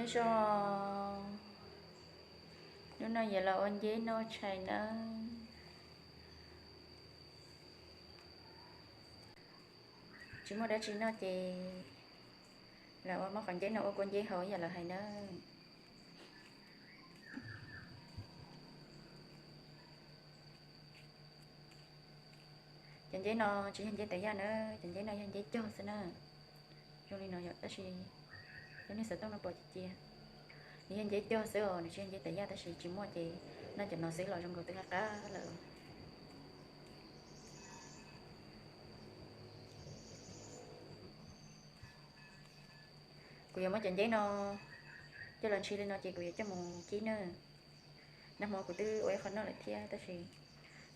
Zog, hnub no yuav los ua nceb noj tshais nawb. Tsis muaj dab tsi noj ces los ua muab qhov nceb no ua kua nceb haus ib yam lawv hais nawb. Cov nceb no tsis yog nceb tawv yaj na, cov nceb no yog nceb cog xwb na. Zoo li no yom, tab sis cov niag xov tooj no pom cia cia. Nws yog nceb cog xwb os, nws tsis yog nceb tawv yaj, tab sis tsis muaj ces noj cov no xwb los zoo nkaus twb qab qab lawm. Kuv yuav muab cov nceb no coj los ntshis li no ces kuv yuav coj mus kib na. Nag hmo kuv twb ua ib qho noj lawm thiab tab sis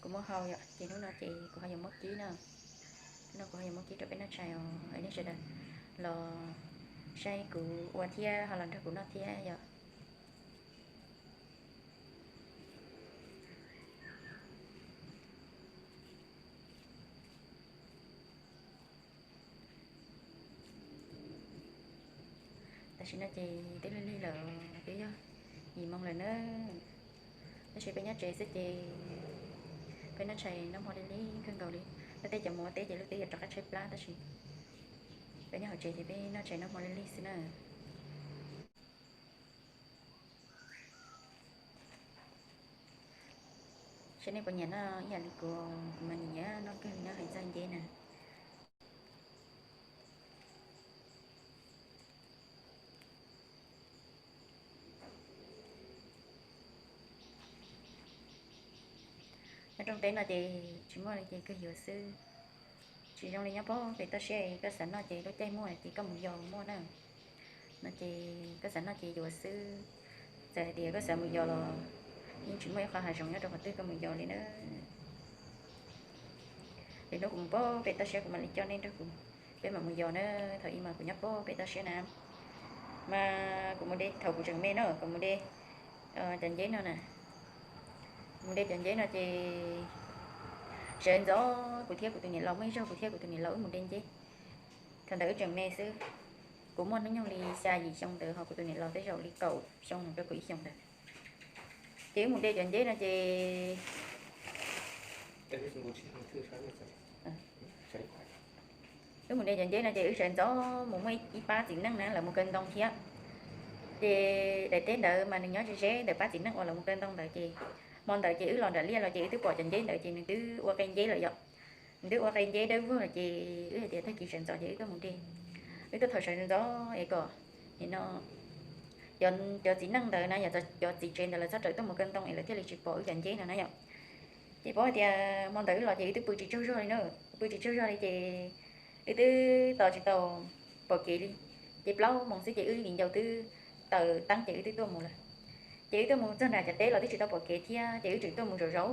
kuv muab hau yom, ces hnub no ces kuv ho yuav muab kib na. Hnub no kuv ho yuav muab kib rau peb noj tshais os, nej sawv daws los saib kuv ua thiab ho los nrog kuv noj thiab yom. Tam sim no ces twb lig lig lawm, twb yog yim moo lawm na. Tab sis peb nyob tsev xwb ces peb noj tshais noj hmo lig lig kawg nkaus li. Luag tej cov mus ua teb ces luag tej yuav rov qab tshaib plab tab sis peb nyob hauv tsev ces peb noj tshais noj hmo lig lig xwb na. Saib nej puas nyiam noj ib yam li kuv, kuv mas nyiam noj kawg li na, hais txog nceb na. Nyob rooj teb no ces tsis muaj li ces kawg yuav xwb. Tsis zoo li nyob pem toj siab, koj xav noj ces lub caij muaj ces koj mus yos muaj na. No ces koj xav noj ces yuav xwb. Txawm hais tias koj xav mus yos los yeej tsis muaj ib qho hav zoov nyob rau qhov twg koj mus yos li na. Lwm hnub kuv mus pem toj siab kuv mam li coj nej nrog kuv, peb mam mus yos na. Thaum ub mas kuv nyob pem toj siab na, mas kuv mus de thaum kuv tseem me no kuv mus de cov nceb no na. Mus de cov nceb no ces sawv ntxov kuv thiab kuv tus niam laus, muaj ib zaug kuv thiab kuv tus niam laus wb mus de nceb. Thaum ntawd wb tseem me xwb, kuv muaj hnub nyoog li xya yim xyoo ntawd ho kuv tus niam laus tej zaum li kaum xyoo rau kaum ib xyoo ntawd. Ces wb mus de cov nceb no ces wb mus de cov nceb no ces wb sawv ntxov mus muaj ib pab txiv neej na lawv mus kaw ntoo thiab. Ces daim teb ntawd mas nws nyob ze ze ntawm pab txiv neej uas lawv mus kaw ntoo ntawd ces hmo ntawd ces wb los nram liaj los ces wb twb pom cov nceb ntawd ces nws twb ua qe nceb lawm yom. Nws twb ua qe nceb dawb vog lawm ces wb hais tias tag kis sawv ntxov ces wb tuaj mus de. Wb tuaj thaum sawv ntxov es kom no cov txiv neej ntawd na, yog cov txiv tsev ntawd lawv txhob rawm tuaj mus kaw ntoo es lawv thiaj li tsis pom wb cov nceb no na yom. Ces paub hais tias hmo ntawd wb los ces wb twb pw tsis tsaug zog li na, pw tsis tsaug zog li ces wb twb tos tsis tau pom kev li. Ces plaub moos xwb ces wb viv ncaus twb taws teeb ces wb twb tuaj mus lawm. Ces wb tuaj mus txog nram cov teb los twb tsis tau pom kev thiab ces wb tseem tuaj mus zaum zaum,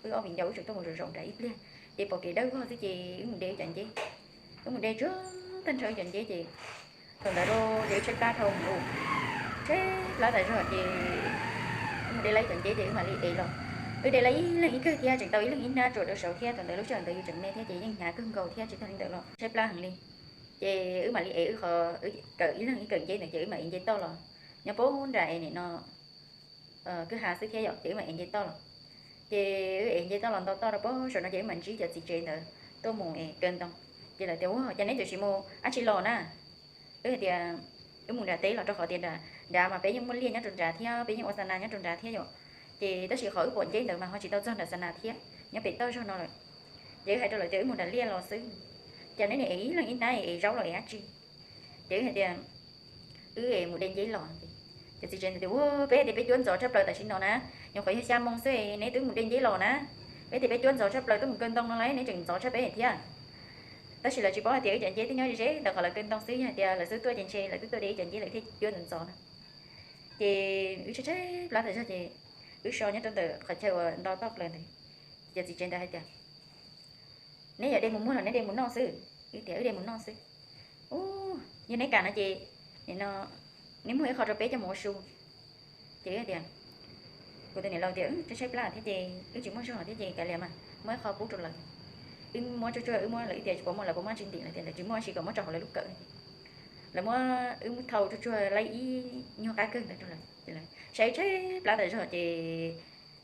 wb ob viv ncaus wb tseem tuaj mus zaum zaum nram ib pliag, ces pom kev dawb vog xwb ces wb mus de wb cov nceb. Wb mus de tsuag tag nrho wb cov nceb ces thaum ntawd ces wb tshaib plab dhau mus, tshaib plab tas zog ces wb mus de lawm ib cov nceb ces wb mam li ev los. Wb de lawm ib leeg ib kawm thiab tseem tau ib leeg ib hnab tsuam rau saud thiab, thaum ntawd lub sij hawm ntawd yus tseem me thiab ces yeej hnyav kawg nkaus thiab tsis tag li ntawd los tshaib plab heev li. Ces wb mam li ev wb qhov, wb kawm ib leeg ib kawm nceb ntawd ces wb mam ev nceb toj los. Nyob puag nram es nim no kwj ha xwb thiab yom, ces wb mam ev nceb toj los. Ces wb ev nceb toj los ntau toj rau puag saum no ces wb mam ntsib cov txiv tsev ntawd tuaj mus es kaw ntoo. Ces lawv tias ua cas neb txawm tsis mus dab tsi los na? Wb hais tias wb mus nram teb los rau qhov tias nram nrad mas peb yeej muaj liaj nyob rau nrad thiab peb yeej ua xa nas nyob rau nrad thiab yom. Ces tab sis qhov wb pom nceb ntawd mas ho tsis tau txog nram xa nas thiab, nyob pem toj zog no lawm. Ces wb hais rau lawv tias wb mus nram liaj los xwb, cas neb nim ev ib leeg ib hnab es zaub los es dab tsi? Ces wb hais tias wb es mus de nceb los. Ces cov txiv tsev ntawd tias ua peb hais tias peb cuab ntxov tshaj plaws tam sim no na, nyuam qhuav yog xya moo xwb neb twb mus de nceb los na. Peb tias peb cuab ntxov tshaj plaws tuaj mus kaw ntoo no las neb tseem ntxov tshaj peb thiab. Tab sis lawv tsis paub hais tias wb cov nceb twb nyob ze ze ntawm qhov lawv kaw ntoo xwb, yog hais tias lawv xub tuaj ces ntshe lawv twb tuaj de ib cov nceb lawv thiaj cuab ntxov ntxov na. Ces wb tshaib tshaib plab tas zog ces wb so nyob rau ntawm qhov chaw uas nto toj plaws ntawd. Ces cov txiv tsev ntawd hais tias neb yog de mus muag los neb de mus noj xwb? Wb tias wb de mus noj xwb. Ub, yog neb kam no ces nim no neb muag ib qho rau peb coj mus ua su. Ces wb tias, kuv tus niam laus tias wb tshaib tshaib plab thiab ces wb tsis muaj zog thiab ces kav liam mas muab ib qho pub rau lawv. Wb muab tsuag tsuag wb muab lawv, wb tias tsis pom muaj lawv puas muab tsis ntim, lawv tias lawv tsis muaj, tab sis kom muab tso hauv lawv lub kawm no ces lawv muab wb thau tsuag tsuag laib ib nyuag qab kawg ntawd rau lawv, saib tshaib plab tas zog ces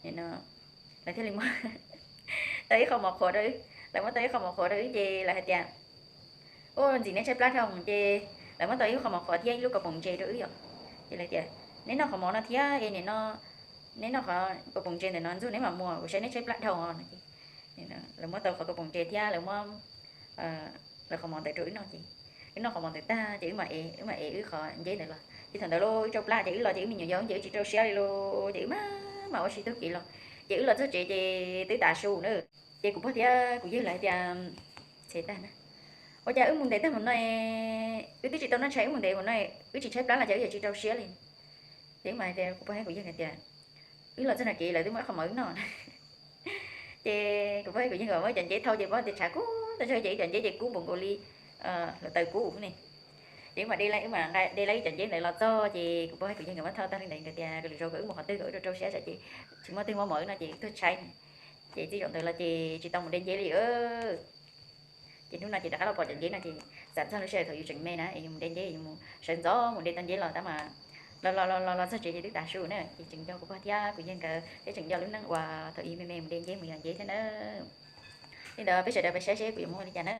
lawv thiaj li muab tau ib qho mov qhuav rau wb. Lawv muab tau ib qho mov qhuav rau wb ces lawv hais tias, ua ntxim neb tshaib plab dhau ces lawv muab tau ib qho mov qhuav thiab ib lub kaus poom ntses rau wb yom. Ces lawv tias, neb noj qhov mov no thiab es nim no neb noj qhov kaus poom ntses ntawm no ntxuag neb mam mus, kuv saib neb tshaib plab dhau no ces lawv muab tau qhov kaus poom ntses thiab lawv muab lawv qhov mov ntawd rau wb noj ces wb noj qhov mov ntawd tag ces wb mam ev, wb mam ev wb qhov nceb ntawd los ces thaum ntawd los wb tshaib plab ces wb los ces wb me nyuam yaus ces wb tsis rau siab li los ces wb mam mam ua si taug kev los ces wb los txog tsev ces twb tav su na. Ces kuv pog thiab kuv yawg lawv hais tias, txhe tag na, ua cas wb mus ntev tag mus no, wb twb tsis tau noj tshais, wb mus ntev mus no wb tsis tshaib plab los cas wb yuav tsis rau siab li. Ces wb mam hais tias, kuv pog thiab kuv yawg hais tias, wb los txog no kev lawv twb muab qhov mov wb noj. Ces kuv pog thiab kuv yawg nkawd muab cov nceb thau ces pom tias tshav kub tas zog ces ib cov nceb ces kub npaum nkaus li hluav taws kub ne. Ces wb mam de, wb mam de lawv ib cov nceb ntawd los txog ces kuv pog thiab kuv yawg nkawd muab thau tag li ntawd nkawd tias kom lwm zaus kom wb mus qhov twg kom wb rau rau siab tsam ces tsis muaj twg muab mov wb noj ces tuag tshaib. Ces txij zaum ntawd los ces tsis tau mus de nceb li. Ces hnub no ces rov qab los pom cov nceb no ces xav txog lub sij hawm thaum yus tseem me na es yus mus de nceb, yus mus sawv ntxov mus de tau nceb los tab mas los los los los txog tsev ces twb tav su na ces tseem nco kuv pog thiab kuv yawg nkawd thiab tseem nco lub neej uas thaum yus me me mus de nceb mus yos nceb thiab na. Li ntawd peb sawv daws pais saib seb kuv yuav muab ua li cas na.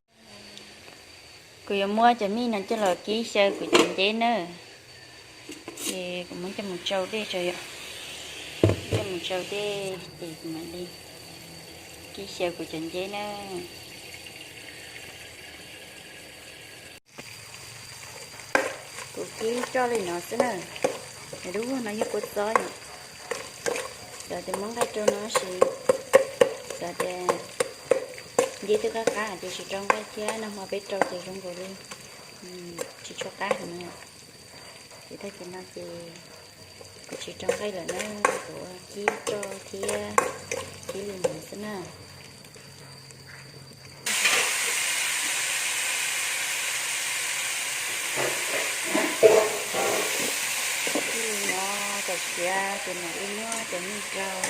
Kuv yuav muab cov mij no coj los kib xyaw kuv cov nceb na. Ces kuv muab coj mus tsau dej tso yom. Coj mus tsau dej ces kuv mam li kib xyaw kuv cov nceb na. Kuv kib roj li no xwb na. Lub no yog kua txob yom. Xav tias muab nqaij rau no sis xav tias nceb twb qab qab ces tsis rau nqaij thiab, nag hmo peb rau ces zoo nkaus li tsis tshua qab heev na. Ces tag kis no ces kuv tsis rau nqaij lawm na, kuv kib roj thiab kib li no xwb na. Kib li no kom siav ces mam li muab cov mij rau.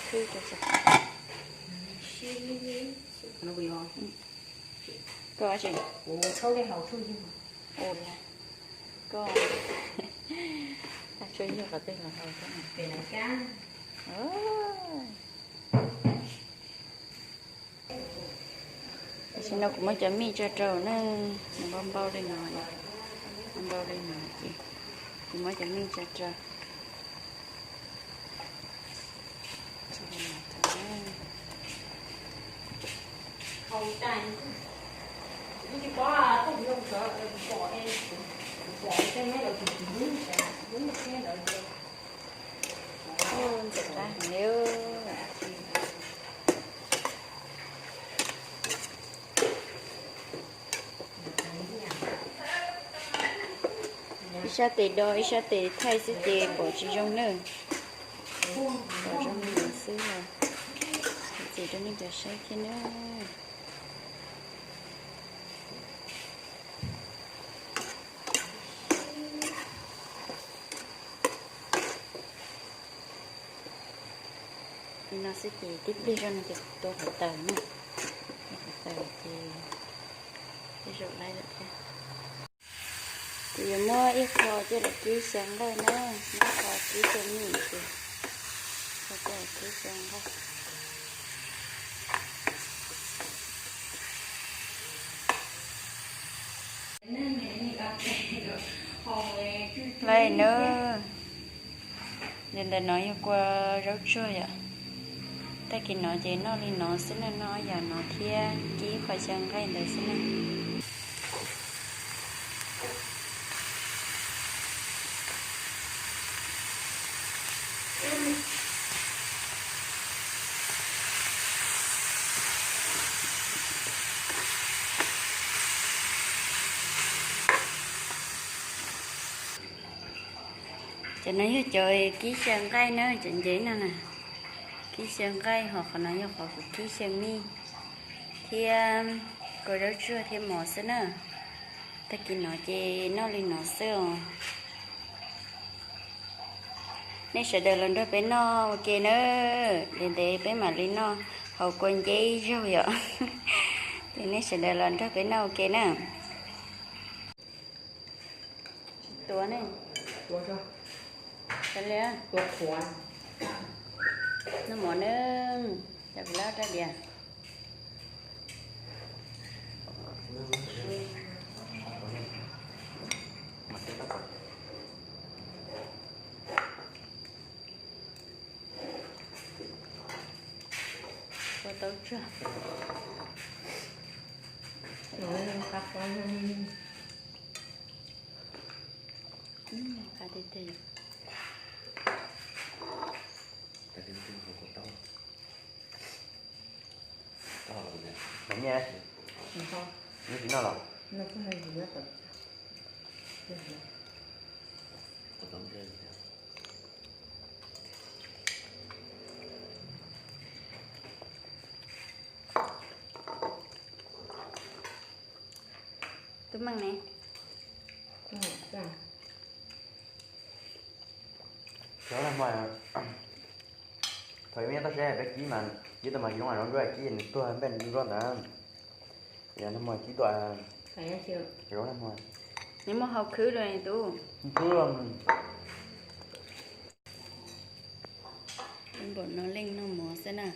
Koj, koj, tshuav yug qhov twg los hau thiab. Tam sim no kuv muab cov mij tso rau na, nws npau npau li no, npau li no ces kuv muab cov mij tso rau. Ntxim qab heev li. Ib sab tes do ib sab tes thaij xwb ces pom tsis zoo na. Pom zoo li no xwb os. Txiav rau nej cov saib thiab na. Li no xwb ces tib pliag zoj no ces tua hluav taws na. Tua hluav taws ces tej zaum laib lawm thiab. Kuv yuav muab ib qho coj los kib xyaw nqaij na, muab ib qho kib xyaw mij ces, ib qho coj los kib xyaw nqaij. Laib na. Li ntawm no yog kua zaub tsuag yom. Tag kis no ces noj li no xwb na, noj yam no thiab kib qho xyaw nqaij ntawd xwb na. Cov no yog cov kib xyaw nqaij na, cov nceb no na. Kib xyaw nqaij, ho qhov no yog qhov kuv kib xyaw mij thiab kua zaub tsuag thiab mov xwb na. Tag kis no ces noj li no xwb os. Nej sawv daws los nrog peb noj ua ke na, ntev ntev peb mam li noj Haus kua nceb ib zaug yom. Ces nej sawv daws los nrog peb noj ua ke na. Tsis tuav ne. Noj mov na, cov pem lab rab diav. Kua tau tsawg. Qab tiag tiag. Nyiaj, nyiaj tsis noj los? Tub Meej ne? Cov nag hmo, thaum ib me nyuam toj siab peb kib mas, kib tau mas kib zoo zoo ntsuab, kib nws tuag npej ntsuab ntawd. Yog nag hmo kib dua, nws muaj hau khwb los tub. Khwb. Npaum no leej noj mov xwb na.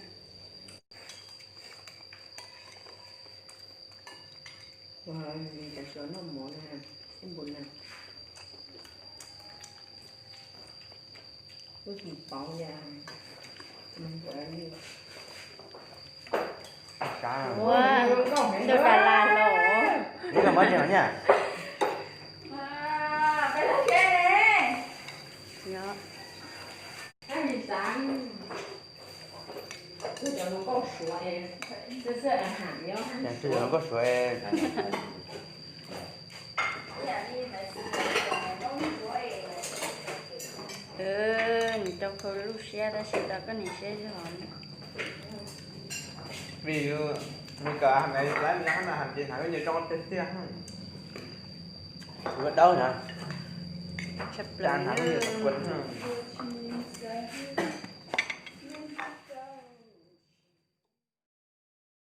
Ua, cov suav noj mov na, xib npus na. Kuj tsis paub yam. Ua, ntawm Đà Lạt los. Neb los muab tsev no nyaj. Yog. Cov hluas nkauj Suav. Nws rau khau lub siab tab sis rau koj niam siab zog. Vim nws kom hais laiv no hab no hais tias hnav lub nyuag roob tiag tiag. Ua dawb na. Tshaj plaws na.